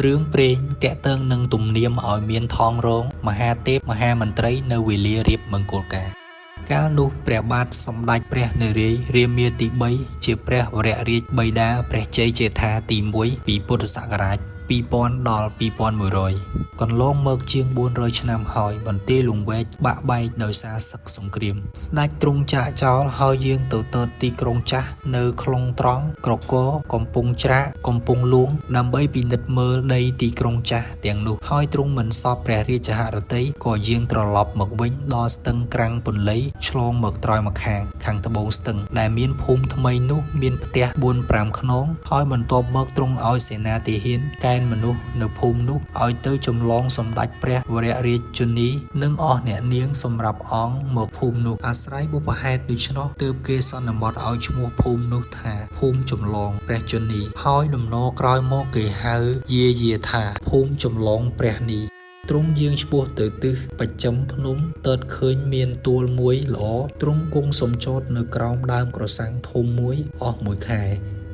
រឿងព្រេងទាក់ទងនឹងទំនៀមឲ្យមានថងរោង មហាទេពមហាមន្ត្រីនៅវេលារៀបមង្គលការ កាលនោះព្រះបាទសម្តេចព្រះនរាយណ៍រាមាទី៣ ជាព្រះវររាជបិតាព្រះជ័យជេដ្ឋាទី១ ពីពុទ្ធសករាជ 2000 ដល់ 2100 កន្លងមកជាង ៤០០ ឆ្នាំហើយបន្ទាយលង្វែកបាក់បែកដោយសារសឹកសង្គ្រាម ស្តេចទ្រង់ចាកចោលហើយយាងទៅទតទីក្រុងចាស់នៅខ្លុងត្រង់ ក្រគរ កំពង់ច្រាក កំពង់លួង ដើម្បីពិនិត្យមើលដីទីក្រុងចាស់ទាំងនោះ ហើយទ្រង់មិនសព្វព្រះរាជហឫទ័យក៏យាងត្រឡប់មកវិញដល់ស្ទឹងក្រាំងពន្លៃឆ្លងមកត្រើយម្ខាង ខាងត្បូងស្ទឹង ដែលមានភូមិថ្មីនោះមានផ្ទះ ៤-៥ ខ្នង ហើយបន្ទាប់មកទ្រង់ឲ្យសេនាទាហានកេណ្ឌមនុស្សនៅភូមិនោះឲ្យទៅចម្លងសម្តេចព្រះវររាជជនីនិងអស់អ្នកនាងសម្រាប់អង្គមកភូមិនោះ អាស្រ័យបុព្វហេតុដូច្នោះទើបគេសន្មតឲ្យឈ្មោះភូមិនោះថាភូមិចម្លងព្រះជនី ហើយដំណរក្រោយមកគេហៅយាយាថាភូមិចម្លងព្រះនីទ្រង់យាងឆ្ពោះទៅទិសបស្ចិមភ្នំទតឃើញមានទួលមួយល្អទ្រង់គង់សំចតនៅក្រោមដើមក្រសាំងធំមួយអស់មួយខែ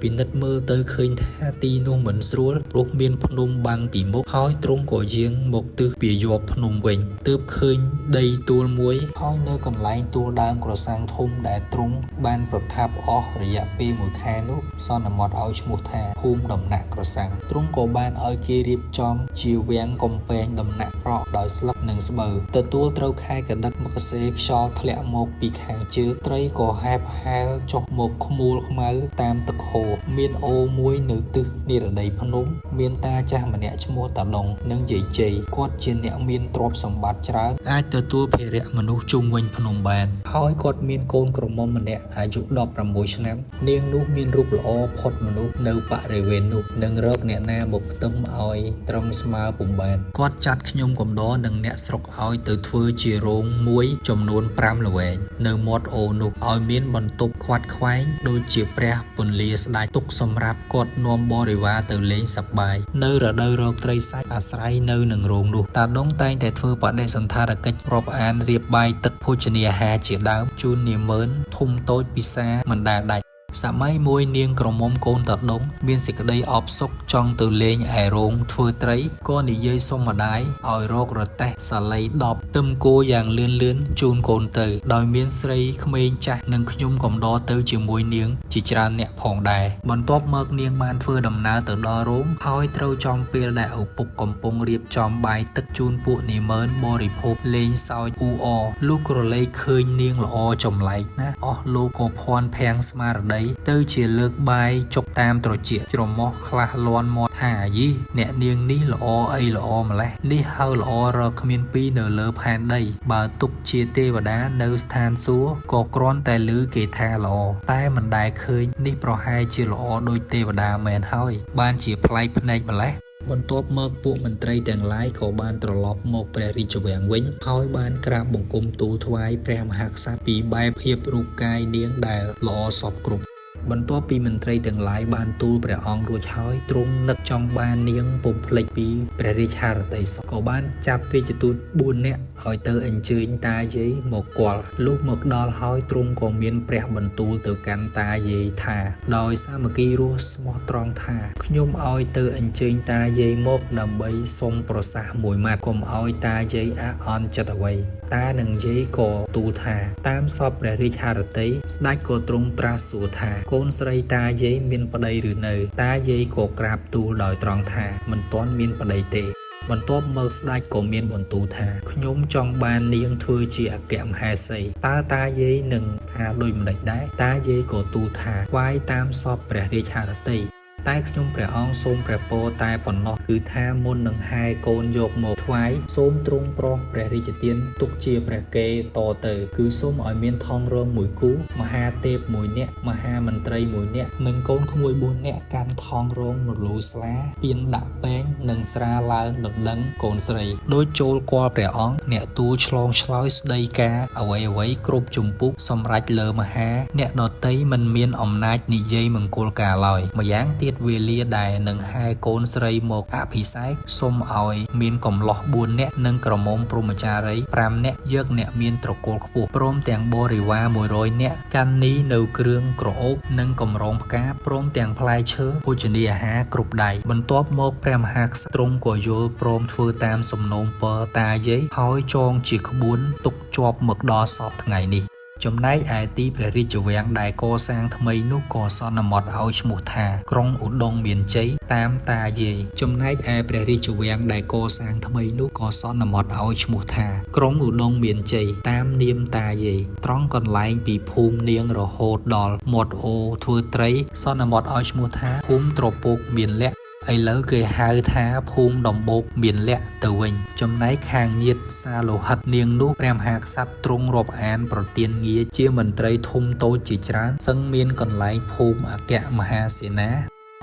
ពិនិត្យមើលទៅឃើញថាទីនោះមិនស្រួលព្រោះមានភ្នំបាំងពីមុខហើយទ្រង់ក៏យាងមកទិសពាយ័ព្យភ្នំវិញទើបឃើញដីទួលមួយហើយនៅកន្លែងទួលដើមក្រសាំងធំដែលទ្រង់បានប្រថាប់អស់រយៈពេលមួយខែនោះសន្មតឲ្យឈ្មោះថាភូមិដំណាក់ក្រសាំងទ្រង់ក៏បានឲ្យគេរៀបចំជាវាំងកំពែងដំណាក់ប្រក់ដោយស្លឹកនិងស្បូវទទួលត្រូវខែកដឹកមកសេខ្យល់ធ្លាក់មកពីខាងជើងត្រីក៏ហែបហែលចុះមកខ្មួលខ្មៅតាមទឹកហូរមានអូរមួយនៅទិសនិរតីភ្នំមានតាចាស់ម្នាក់ឈ្មោះតាដុងនិងយាយជ័យគាត់ជាអ្នកមានទ្រព្យសម្បត្តិច្រើនអាចទទួលភារៈមនុស្សជុំវិញភ្នំបានហើយគាត់មានកូនក្រមុំម្នាក់អាយុ16ឆ្នាំនាងនោះមានរូបល្អផុតមនុស្សនៅបរិវេណនោះនឹងរកអ្នកណាមកផ្ទឹមឲ្យត្រឹមស្មើពុំបានគាត់ចាត់ខ្ញុំកំដរនិងអ្នកស្រុកឲ្យទៅធ្វើជារោងមួយចំនួន5ល្វែងនៅមាត់អូរនោះឲ្យមានបន្ទប់ខ្វាត់ខ្វែងដូចជាព្រះពន្លាស្ដេចទុកសម្រាប់គាត់នាំបរិវារទៅលេងសប្បាយនៅរដូវរកត្រីសាច់អាស្រ័យនៅនឹងរោងនោះតាដុងតែងតែធ្វើបដិសណ្ឋារកិច្ចរាប់អានរៀបបាយទឹកភោជនាហារជាដើមជូននាម៉ឺនធំតូចពិសាមិនដែលដាច់សម័យមួយនាងក្រមុំកូនតាដុងមានសេចក្តីអបសុខចង់ទៅលេងឯរោងធ្វើត្រីក៏និយាយសុំម្ដាយឲ្យរករទេះសាលី10ទឹមគោយ៉ាងលឿនលឿនជូនកូនទៅដោយមានស្រីក្មេងចាស់និងខ្ញុំកំដរទៅជាមួយនាងជាច្រើនអ្នកផងដែរបន្ទាប់មកនាងបានធ្វើដំណើរទៅដល់រោងហើយត្រូវចំពេលដែលឪពុកកំពុងរៀបចំបាយទឹកជូនពួកនាម៉ឺនបរិភោគលេងសើចអ៊ូអរលុះក្រឡេកឃើញនាងល្អចម្លែកណាស់អស់លោកក៏ភ័ន្តភាំងស្មារតីទៅជាលើកបាយចុកតាមត្រចៀកច្រមុះខ្លះលាន់មាត់ថាយីអ្នកនាងនេះល្អអីល្អម្លេះនេះហើយល្អរកគ្មានពីរនៅលើផែនដីបើទុកជាទេវតានៅស្ថានសួគ៌ក៏គ្រាន់តែឮគេថាល្អតែមិនដែលឃើញនេះប្រហែលជាល្អដូចទេវតាមែនហើយបានជាប្លែកភ្នែកម្លេះបន្ទាប់មកពួកមន្ត្រីទាំងឡាយក៏បានត្រឡប់មកព្រះរាជវាំងវិញហើយបានក្រាបបង្គំទូលថ្វាយព្រះមហាក្សត្រពីបែបភាពរូបកាយនាងដែលល្អសព្វគ្រប់បន្ទាប់ពីមន្ត្រីទាំងឡាយបានទូលព្រះអង្គរួចហើយទ្រង់នឹកចង់បាននាងពុំភ្លេចពីព្រះរាជហឫទ័យសោះក៏បានចាត់រាជទូត4នាក់ឲ្យទៅអញ្ជើញតាយាយមកគាល់លុះមកដល់ហើយទ្រង់ក៏មានព្រះបន្ទូលទៅកាន់តាយាយថាដោយសាមគ្គីរស់ស្មោះត្រង់ថាខ្ញុំឲ្យទៅអញ្ជើញតាយាយមកដើម្បីសុំប្រសាសន៍មួយម៉ាត់កុំឲ្យតាយាយអាក់អន់ចិត្តអ្វីតានិងយាយក៏ទូលថាតាមសពព្រះរាជហឫទ័យស្ដេចក៏ទ្រង់ត្រាស់សួរថាកូនស្រីតាយាយមានប្តីឬនៅតាយាយក៏ក្រាបទូលដោយត្រង់ថាមិនទាន់មានប្តីទេបន្ទាប់មកស្ដេចក៏មានបន្ទូលថាខ្ញុំចង់បាននាងធ្វើជាអគ្គមហេសីតើតាយាយនឹងថាដូចម្តេចដែរតាយាយក៏ទូលថាថ្វាយតាមសពព្រះរាជហឫទ័យតែខ្ញុំព្រះអង្គសូមព្រះពរតែប៉ុណ្ណោះគឺថាមុននឹងហែកូនយកមកថ្វាយសូមទ្រង់ប្រោសព្រះរាជទានទុកជាព្រះកេរតទៅគឺសូមឲ្យមានថងរោងមួយគូមហាទេពមួយនាក់មហាមន្ត្រីមួយនាក់និងកូនក្មួយ4នាក់កាន់ថងរោងមលូស្លាពៀនដាក់ពែងនិងស្រាឡើងដណ្ដឹងកូនស្រីដូចចូលគាល់ព្រះអង្គអ្នកទូលឆ្លងឆ្លើយស្ដីការអ្វីអ្វីគ្រប់ជំពូកសម្រេចលើមហាអ្នកដតីមិនមានអំណាចនិយាយមង្គលការឡើយម្យ៉ាងទៀត វេលាដែលនឹងហែកូនស្រីមកអភិសេកសូមឲ្យមានកំលោះ4នាក់និងក្រមុំព្រហ្មចារី5នាក់យកអ្នកមានត្រកូលខ្ពស់ព្រមទាំងបរិវារ100នាក់កាន់នីនៅគ្រឿងក្រអូបនិងកម្រងផ្កាព្រមទាំងផ្លែឈើភោជនីយអាហារគ្រប់ដៃបន្ទាប់មកព្រះមហាក្សត្រទ្រង់ក៏យល់ព្រមធ្វើតាមសំណូមពរតាយាយហើយចងជាក្បួនទុកជាប់មកដល់សព្វថ្ងៃនេះចំណែកឯទីព្រះរាជវាំងដែលកសាងថ្មីនោះក៏សន្មតឲ្យឈ្មោះថាក្រុងឧដុង្គមានជ័យតាមតាយាយចំណែកឯព្រះរាជវាំងដែលកសាងថ្មីនោះក៏សន្មតឲ្យឈ្មោះថាក្រុងឧដុង្គមានជ័យតាមនាមតាយាយត្រង់កន្លែងពីភូមិនាងរហូតដល់មាត់អូរធ្វើត្រីសន្មតឲ្យឈ្មោះថាភូមិត្រពកមានលក្ខឥឡូវគេហៅថាភូមិដំបូកមានលក្ខទៅវិញចំណែកខាងញាតិសាលោហិតនាងនោះព្រះមហាក្សត្រទ្រង់រាប់អានប្រទានងារជាមន្ត្រីធំតូចជាច្រើនសឹងមានកន្លែងភូមិអគ្គមហាសេនា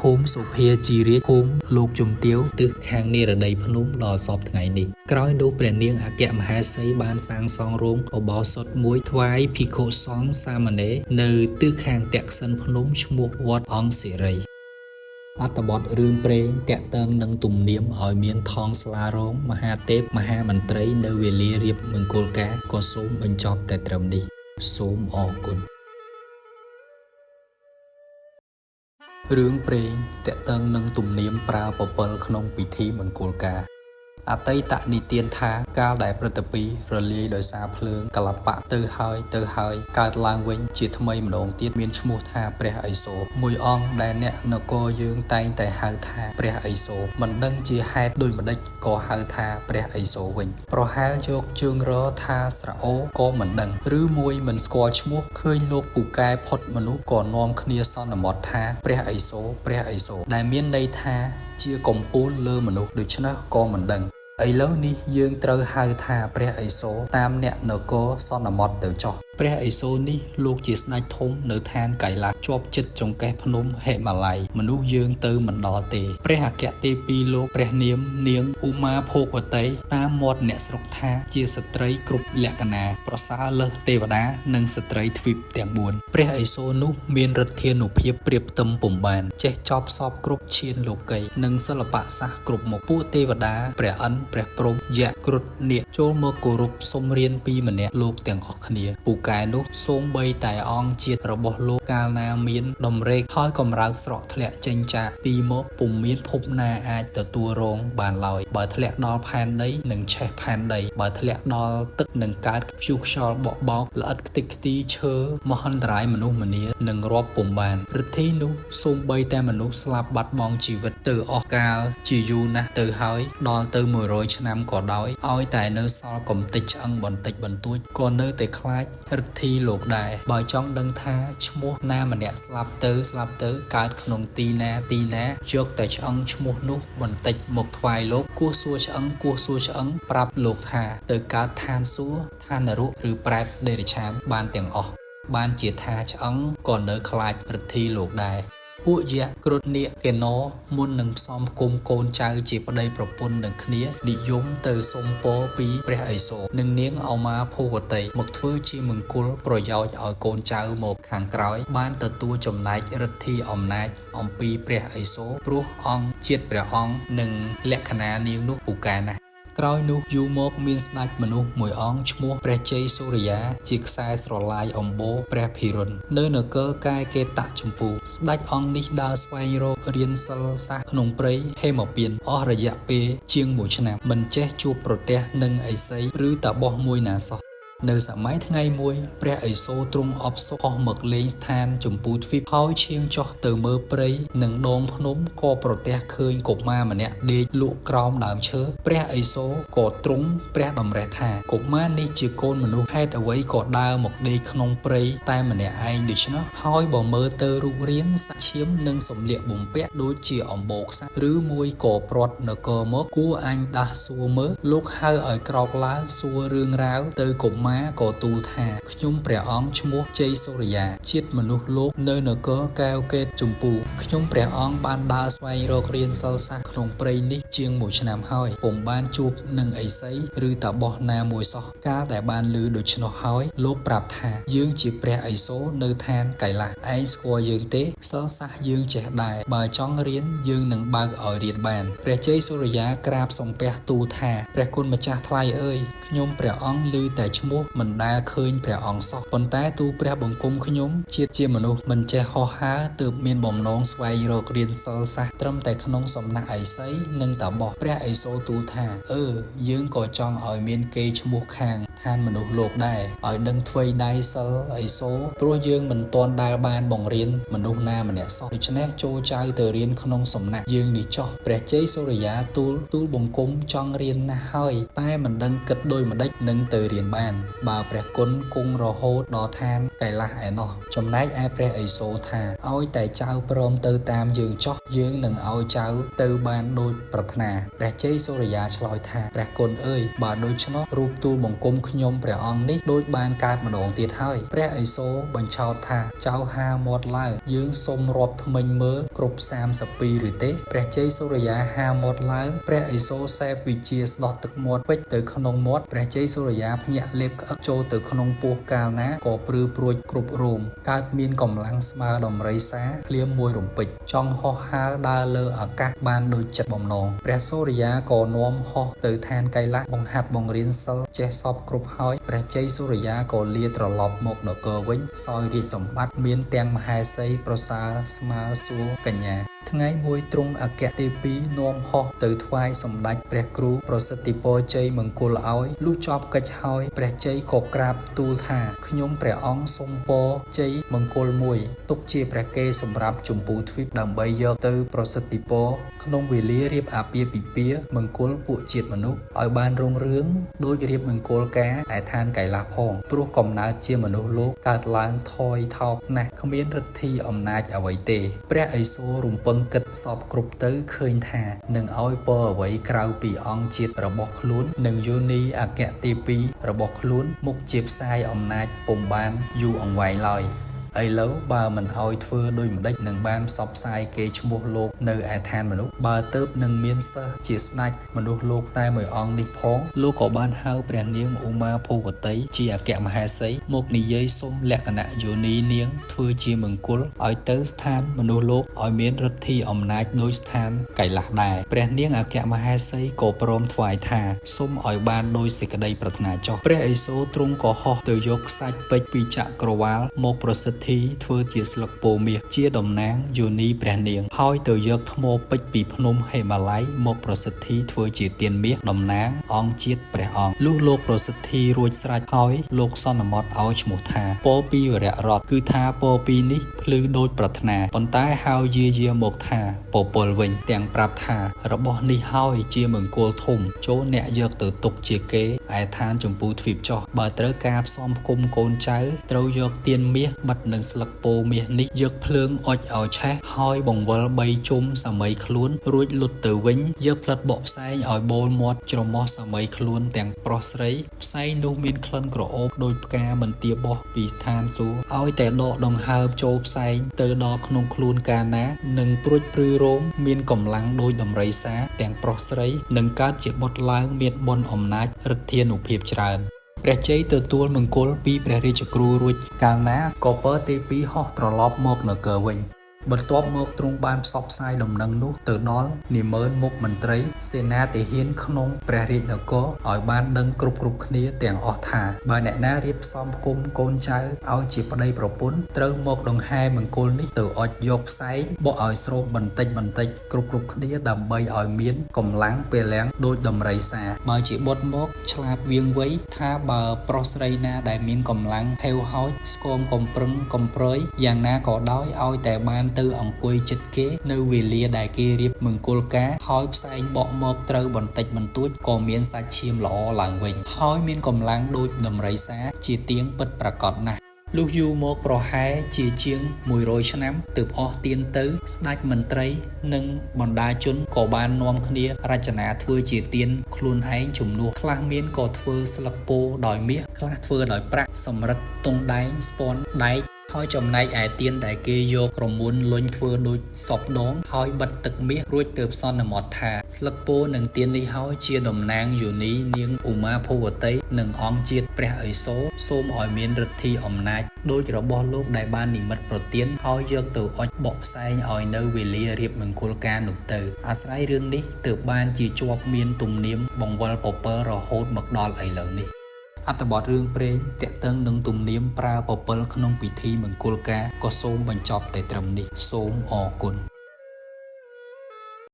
ភូមិសុភាជីរាជភូមិលោកជំទាវទិសខាងនិរដីភ្នំដល់សព្វថ្ងៃនេះក្រោយនោះព្រះនាងអគ្គមហេសីបានសាងសង់រោងឧបោសថមួយថ្វាយភិក្ខុសង្ឃសាមណេរនៅទិសខាងទក្សិណភ្នំឈ្មោះវត្តអង្គសិរីអត្ថបទរឿងព្រេងតាក់ទងនឹងទំនៀមឲ្យមានថងស្លារោងមហាទេពមហាមន្ត្រីនៅវេលារៀបមង្គលការក៏សូមបញ្ចប់តែត្រឹមនេះសូមអរគុណរឿងព្រេងតាក់ទងនឹងទំនៀមប្រើពពិលក្នុងពិធីមង្គលការអតីតនិទានថាកាលដែលព្រឹទ្ធារលាយដោយសារភ្លើងកលបៈទៅហើយទៅហើយកើតឡើងវិញជាថ្មីម្ដងទៀតមានឈ្មោះថាព្រះឥសូរមួយអង្គដែលអ្នកនគរយើងតែងតែហៅថាព្រះឥសូរមិនដឹងជាហេតុដូចម្ដេចក៏ហៅថាព្រះឥសូរវិញប្រហែលយកជើងរថាស្រអូក៏មិនដឹងឬមួយមិនស្គាល់ឈ្មោះឃើញលោកពូកែផុតមនុស្សក៏នាំគ្នាសន្មត់ថាព្រះឥសូរព្រះឥសូរដែលមានន័យថាជាកំពូលលើមនុស្សដូច្នេះក៏មិនដឹងឥឡូវនេះយើងត្រូវហៅថាព្រះឥសូរតាមអ្នកនគរសន្មត់ទៅចុះព្រះឥសូរនេះលោកជាស្ដេចធំនៅឋានកៃឡាសជាប់ចិត្តចង្កេះភ្នំហិមាល័យមនុស្សយើងទៅមិនដល់ទេព្រះអគ្គទេពីលោកព្រះនាមនាងឧមាភោគវតីតាមមាត់អ្នកស្រុកថាជាស្ត្រីគ្រប់លក្ខណៈប្រសើរលើសទេវតានិងស្ត្រីទ្វីបទាំង4ព្រះឥសូរនោះមានឫទ្ធានុភាពប្រៀបផ្ទឹមពុំបានចេះចប់សពគ្រប់ឈានលោកីនិងសិល្បៈសាស្ត្រគ្រប់មុខពួកទេវតាព្រះឥន្ទ្រព្រះព្រហ្មយក្សគ្រុឌនាគចូលមកគោរពសុំរៀនពីម្នាក់លោកទាំងអស់គ្នាពូកែនោះសូម្បីតែអង្គជាតិរបស់លោកកាលណាមានតម្រេកហើយកម្រើកស្រក់ធ្លាក់ចេញចាកពីមកពុំមានភពណាអាចទទួលរងបានឡើយបើធ្លាក់ដល់ផែនដីនឹងឆេះផែនដីបើធ្លាក់ដល់ទឹកនឹងកើតព្យុះខ្យល់បក់បោកល្អិតខ្ទេចខ្ទីឈើមហន្តរាយមនុស្សម្នានឹងរាប់ពុំបានឫទ្ធីនោះសូម្បីតែមនុស្សស្លាប់បាត់បង់ជីវិតទៅអស់កាលជាយូរណាស់ទៅហើយដល់ទៅ100ឆ្នាំក៏ដោយឲ្យតែនៅសល់កំតិចឆ្អឹងបន្តិចបន្តួចក៏នៅតែខ្លាចឫទ្ធីលោកដែរបើចង់ដឹងថាឈ្មោះណាម្នាក់ស្លាប់ទៅស្លាប់ទៅកើតក្នុងទីណាទីណាយកតែឆ្អឹងឈ្មោះនោះបន្តិចមកថ្វាយលោកគោះសួរឆ្អឹងគោះសួរឆ្អឹងប្រាប់លោកថាទៅកើតឋានសួគ៌ឋាននរកឬប្រែតដេរិឆានបានទាំងអស់បានជាថាឆ្អឹងក៏នៅខ្លាចឫទ្ធីលោកដែរពួកយក្សគ្រុឌនាគកេណរមុននឹងផ្សំផ្គុំកូនចៅជាប្តីប្រពន្ធនឹងគ្នានិយមទៅសុំពរពីព្រះឥសូរនិងនាងឱមាភូវតីមកធ្វើជាមង្គលប្រយោជន៍ឲ្យកូនចៅមកខាងក្រោយបានទទួលចំណែកឫទ្ធីអំណាចអំពីព្រះឥសូរព្រោះអង្គជាតិព្រះអង្គនិងលក្ខណានាងនោះពូកែណាស់ក្រោយនោះយូរមកមានស្ដេចមនុស្សមួយអង្គឈ្មោះព្រះជ័យសូរិយាជាខ្សែស្រឡាយអំបូរព្រះភិរុណនៅនគរកែកេតចម្ពូស្ដេចអង្គនេះដើរស្វែងរករៀនសិលសាស្ត្រក្នុងព្រៃហេមពាន្តអស់រយៈពេលជាង1ឆ្នាំមិនចេះជួបប្រទះនឹងឥសីឬតាបោះមួយណាសោះនៅសម័យថ្ងៃមួយព្រះឥសូរទ្រង់អបសុខហោះមកលេងស្ថានចម្ពូទ្វីបហើយឈៀងចុះទៅមើលព្រៃនិងដងភ្នំក៏ប្រទះឃើញកុមារម្នាក់ដេកលក់ក្រោមដើមឈើព្រះឥសូរក៏ទ្រង់ព្រះតម្រិះថាកុមារនេះជាកូនមនុស្សហេតុអ្វីក៏ដើរមកដេកក្នុងព្រៃតែម្នាក់ឯងដូច្នោះហើយបើមើលទៅរូបរាងសាច់ឈាមនិងសម្លៀកបំពាក់ដូចជាអំបូរខ្សាច់ឬមួយក៏ព្រាត់នគរមកគួរអញដាស់សួរមើលលោកហៅឲ្យក្រោកឡើងសួររឿងរ៉ាវទៅកុមា មារក៏ទូលថាខ្ញុំព្រះអង្គឈ្មោះជ័យសូរិយាជាតិមនុស្សលោកនៅនគរកែវកេតជម្ពូខ្ញុំព្រះអង្គបានដើរស្វែងរករៀនសិលសាស្ត្រក្នុងព្រៃនេះជាងមួយឆ្នាំហើយពុំបានជួបនឹងឥសីឬតាបោះណាមួយសោះកាលដែលបានឮដូច្នោះហើយលោកប្រាប់ថាយើងជាព្រះឥសូរនៅឋានកៃឡាសឯងស្គាល់យើងទេសិលសាស្ត្រយើងចេះដែរបើចង់រៀនយើងនឹងបើកឲ្យរៀនបានព្រះជ័យសូរិយាក្រាបសំពះទូលថាព្រះគុណម្ចាស់ថ្លៃអើយខ្ញុំព្រះអង្គឮតែឈ្មោះមិនដែលឃើញព្រះអង្គសោះប៉ុន្តែទូព្រះបង្គំខ្ញុំជាតិជាមនុស្សមិនចេះហោះហើរទើបមានបំណងស្វែងរករៀនសិលសាស្ត្រត្រឹមតែក្នុងសំណាក់ឥសីនិងតាបោះព្រះឥសូរទូលថាអឺយើងក៏ចង់ឲ្យមានគេឈ្មោះខាងឋានមនុស្សលោកដែរឲ្យដឹងថ្វីដៃសិលឥសូរព្រោះយើងមិនទាន់ដែលបានបង្រៀនមនុស្សណាម្នាក់សោះដូច្នេះចូលចៅទៅរៀនក្នុងសំណាក់យើងនេះចោះព្រះជ័យសូរិយាទូលទូលបង្គំចង់រៀនណាស់ហើយតែមិនដឹងគិតដូចម្ដេចនឹងទៅរៀនបានបើព្រះគុណគង់រហូតដល់ឋានកៃឡាសឯណោះចំណែកឯព្រះឥសូរថាឲ្យតែចៅព្រមទៅតាមយើងចោះយើងនឹងឲ្យចៅទៅបានដូចប្រាថ្នាព្រះជ័យសូរិយាឆ្លើយថាព្រះគុណអើយបើដូច្នោះរូបទូលបង្គំខ្ញុំព្រះអង្គនេះដូចបានកើតម្ដងទៀតហើយព្រះឥសូរបញ្ឆោតថាចៅហាមាត់ឡើងយើងសុំរាប់ថ្មិញមើលគ្រប់32ឬទេព្រះជ័យសូរិយាហាមាត់ឡើងព្រះឥសូរសេពវិជាស្ដោះទឹកមាត់ពេជ្រទៅក្នុងមាត់ព្រះជ័យសូរិយាភ្ញាក់លេបក្អឹកចូលទៅក្នុងពោះកាលណាក៏ព្រឺព្រួចគ្រប់រោមកើតមានកម្លាំងស្មើដំរីសាភ្លាមមួយរំពេចចង់ហោះហើរដើរលើអាកាសបានដូចចិត្តបំណងព្រះសូរិយាក៏នាំហោះទៅឋានកៃឡាសបង្ហាត់បង្រៀនសិលចេះសពគ្រប់ហើយព្រះជ័យសូរិយាក៏លាត្រឡប់មកនគរវិញសោយរាជសម្បត្តិមានទាំងមហេសីប្រសើរស្មើសួរកញ្ញាថ្ងៃមួយទ្រង់អគ្គទេពីនាំហោះទៅថ្វាយសម្ដេចព្រះគ្រូប្រសិទ្ធិពរជ័យមង្គលឲ្យលុះចប់កិច្ចហើយព្រះជ័យក៏ក្រាបទូលថាខ្ញុំព្រះអង្គសូមពរជ័យមង្គលមួយទុកជាព្រះគេសម្រាប់ជម្ពូទ្វីបដើម្បីយកទៅប្រសិទ្ធិពរក្នុងវេលារៀបអាពាហ៍ពិពាហ៍មង្គលពួកជាតិមនុស្សឲ្យបានរុងរឿងដូចរៀបមង្គលការឯឋានកៃឡាសផងព្រោះកំណើតជាមនុស្សលោកកើតឡើងថយថោកណាស់គ្មានឫទ្ធីអំណាចអ្វីទេព្រះឥសូររំពឹងគិតសពគ្រប់ទៅឃើញថានឹងឲ្យពរអ្វីក្រៅពីអង្គជាតិរបស់ខ្លួននិងយោនីអគ្គទេពីរបស់ខ្លួនមុខជាផ្សាយអំណាចពុំបានយូរអង្វែងឡើយឥឡូវបើមិនឲ្យធ្វើដូចម្ដេចនឹងបានផ្សព្វផ្សាយគេឈ្មោះលោកនៅឯឋានមនុស្សបើទៅនឹងមានសិស្សជាស្ដេចមនុស្សលោកតែមួយអង្គនេះផងលោកក៏បានហៅព្រះនាងឧមាភូវតីជាអគ្គមហេសីមកនិយាយសុំលក្ខណៈយោនីនាងធ្វើជាមង្គលឲ្យទៅស្ថានមនុស្សលោកឲ្យមានឫទ្ធីអំណាចដូចស្ថានកៃឡាសដែរព្រះនាងអគ្គមហេសីក៏ព្រមថ្វាយថាសូមឲ្យបានដោយសេចក្តីប្រាថ្នាចុះព្រះឥសូរទ្រង់ក៏ហោះទៅយកខ្សាច់ពេជ្រពីចក្រវាលមកប្រសិទ្ធិធ្វើជាស្លឹកពោមាសជាតំណាងយោនីព្រះនាងហើយទៅយកថ្មពេជ្រពីភ្នំហិមាល័យមកប្រសិទ្ធិធ្វើជាទៀនមាសតំណាងអង្គជាតិព្រះអង្គលុះលោកប្រសិទ្ធិរួចស្រេចហើយលោកសន្មតឲ្យឈ្មោះថាពពីវរៈរតគឺថាពពីនេះភ្លឺដូចប្រាថ្នាប៉ុន្តែហៅយាយាមកថាពពលវិញទាំងប្រាប់ថារបស់នេះហើយជាមង្គលធំចូលអ្នកយកទៅទុកជាគេឯឋានជម្ពូទ្វីបចោះបើត្រូវការផ្សំផ្គុំកូនចៅត្រូវយកទៀនមាសបិទនឹងស្លឹកពោមាសនេះយកភ្លើងអុចឲ្យឆេះហើយបង្វិល3ជុំសាមីខ្លួនរួចលុតទៅវិញយកផ្លិតបកផ្សែងឲ្យបូលមាត់ច្រមុះសាមីខ្លួនទាំងប្រុសស្រីផ្សែងនោះមានក្លិនក្រអូបដូចផ្កាមិនទាបោះពីស្ថានសួគ៌ឲ្យតែដកដង្ហើមចូលផ្សែងទៅដល់ក្នុងខ្លួនកាលណានឹងព្រួចព្រឺរោមមានកម្លាំងដូចដំរីសាទាំងប្រុសស្រីនឹងកើតជាបុត្រឡើងមានបុណ្យអំណាចឫទ្ធានុភាពច្រើនព្រះជ័យទទួលមង្គលពីព្រះរាជគ្រូរួចកាលណាក៏ពរទេពីហោះត្រឡប់មកនគរវិញបន្ទាប់មកទ្រង់បានផ្សព្វផ្សាយដំណឹងនោះទៅដល់នាម៉ឺនមុខមន្ត្រីសេនាទាហានក្នុងព្រះរាជនគរឲ្យបានដឹងគ្រប់គ្នាទាំងអស់ថាបើអ្នកណារៀបផ្សំផ្គុំកូនចៅឲ្យជាប្តីប្រពន្ធត្រូវមកដង្ហែមង្គលនេះទៅអុចយកផ្សែងបកឲ្យស្រូបបន្តិចបន្តិចគ្រប់គ្នាដើម្បីឲ្យមានកម្លាំងពលំដូចដំរីសាបើជាបុត្រមកឆ្លាតវៀងវៃថាបើប្រុសស្រីណាដែលមានកម្លាំងហេវហោចស្គមកំប្រឹងកំព្រយយ៉ាងណាក៏ដោយឲ្យតែបានទៅអង្គុយចិត្តគេនៅវេលាដែលគេរៀបមង្គលការហើយផ្សែងបកមកត្រូវបន្តិចបន្តួចក៏មានសាច់ឈាមល្អឡើងវិញហើយមានកម្លាំងដូចដំរីសាជាទៀងពិតប្រាកដណាស់ លុះយូរមកប្រហែលជាជាង100ឆ្នាំទើបអស់ទានទៅស្ដេចមន្ត្រីនិងបណ្ដាជនក៏បាននាំគ្នារចនាធ្វើជាទានខ្លួនឯងជំនួសខ្លះមានក៏ធ្វើស្លឹកពោដោយមាសខ្លះធ្វើដោយប្រាក់សំរឹទ្ធទង់ដែងស្ពាន់ដែកហើយចំណែកឯទៀនដែលគេយកក្រមួនលុញធ្វើដូចសពដងហើយបិទទឹកមាសរួចទើបសន្មតថាស្លឹកពោនិងទៀននេះហើយជាតំណាងយោនីនាងឧមាភវតីនិងអង្គជាតិព្រះឥសូរសូមឲ្យមានឫទ្ធីអំណាចដូចរបស់លោកដែលបាននិមិត្តប្រទានហើយយកទៅអុជបក់ផ្សែងឲ្យនៅវេលារៀបមង្គលការនោះទៅអាស្រ័យរឿងនេះទើបបានជាជាប់មានទំនៀមបង្វិលពពិលរហូតមកដល់ឥឡូវនេះអត្ថបទរឿងព្រេងទាក់ទងនឹងទំនៀមប្រើពពិលក្នុងពិធីមង្គលការក៏សូមបញ្ចប់តែត្រឹមនេះសូមអរគុណ។